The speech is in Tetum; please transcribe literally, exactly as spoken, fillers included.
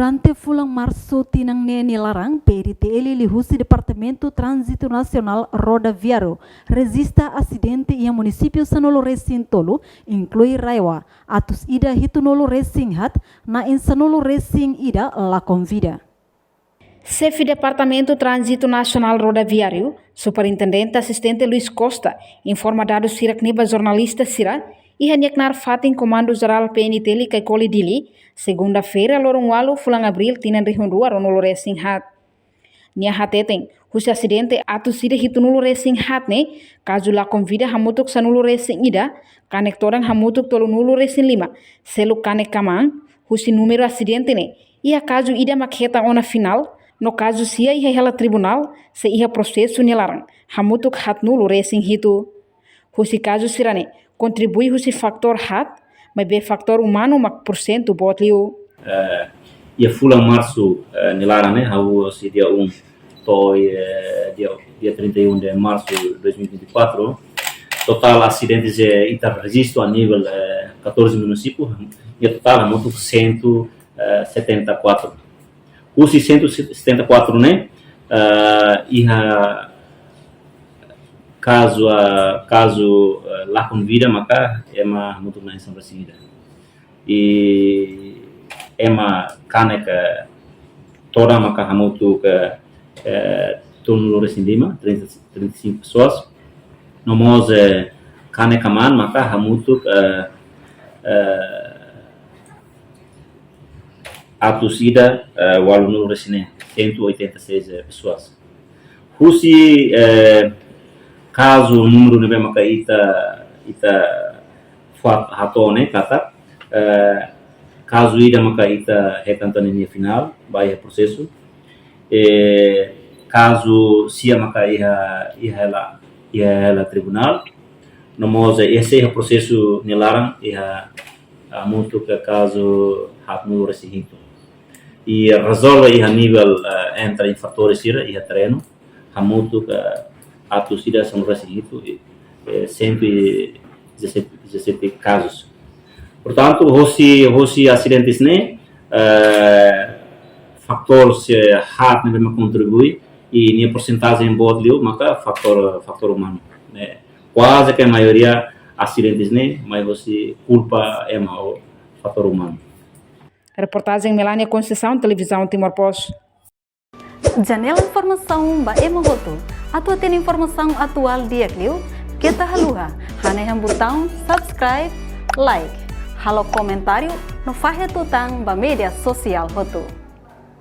Durante fulan Marsu tinan ne'e nia laran, P R T L liuhusi Departamentu Tránzitu Nasionál Rodoviáriu rejista asidente iha munisípiu sanulu-resin-tolu, inklui RAEOA, atus ida hitunulu-resin-haat, na'in sanulu-resin-ida lakon vida. Xefe Departamentu Tránzitu Nasionál Rodoviáriu, Superintendente Asistente Luis Costa, informa dadus hirak-ne'e ba jornalista sira iha nia knaar fatin Komandu Jerál P N T L Caicoli, Dili, segunda-feira, loron ualu fulan Abríl tinan rihun rua ruanulu-resin-haat. Nia hateten, husi asidente atus ida hitunulu-resin-haat ne'e, kazu lakon vida hamutuk sanulu-resin-ida, kanek todan hamutuk tolunulu-resin-lima, seluk kanek kamaan. Husi númeru asidente ne'e, iha kazu ida mak hetan ona finál, no kazu sia iha hela tribunál, sei iha prosesu nia laran, hamutuk haatnulu-resin-hitu. Husi kazu sira-ne'e, kontribui husi fatór haat, maibé fatór umanu mak porsentu boot liu. Eh, iha fulan Marsu, eh, nia laran ne'e, hahú husi dia um to'o, eh, dia, dia trinta e um de março de dois mil e vinte e quatro, totál asidentes, eh, ita rejistu iha nivel, eh, catorze munisípiu, iha totál hamutuk cento e setenta e quatro. Husi cento e setenta e quatro ne'e, eh, iha kazu, ah, kazu, eh, lakon vida maka ema hamutuk na'in sanulu-resin-ida. I ema kanek todan maka hamutuk, eh, tolunulu-resin-lima, trinta, trinta e cinco pessoas. No mós, eh, kanek kamaan maka hamutuk, eh, eh, atus ida, eh, ualunulu-resin-neen, cento e oitenta e seis, eh, pessoas. Husi, eh, kazu númeru ne'ebé maka ita, ita fó hato'o ne'e katak, eh, kazu ida maka ita hetan tiha nia finál, ba iha prosesu. Eh, kazu sia maka iha, iha hela, iha hela tribunál. No mós, eh, ese iha prosesu nia laran, iha hamutuk kazu haatnulu-resin-hitu. I rezolve iha nivel, eh, entre infratór sira iha terrenu, hamutuk atus ida sanulu-resin-hitu, eh, cento e dezassete, dezassete casos. Portantu, hosi, hosi asidentes ne'e, eh, fatór haat ne'ebé mak kontribui, i nia porsentajen boot liu maka fatór, fatór umanu. Ne'e, kuaze ke maioria asidentes ne'e mai hosi kulpa ema ou fatór umanu. Reportajen Melania Conceição, Televizaun Timor Post. Janela informasaun ba ema hotu. Atu hatene informasaun atuál di'ak liu, keta haluha hanehan butaun subscribe, like, halo komentáriu no fahe tutan ba média sosiál hotu.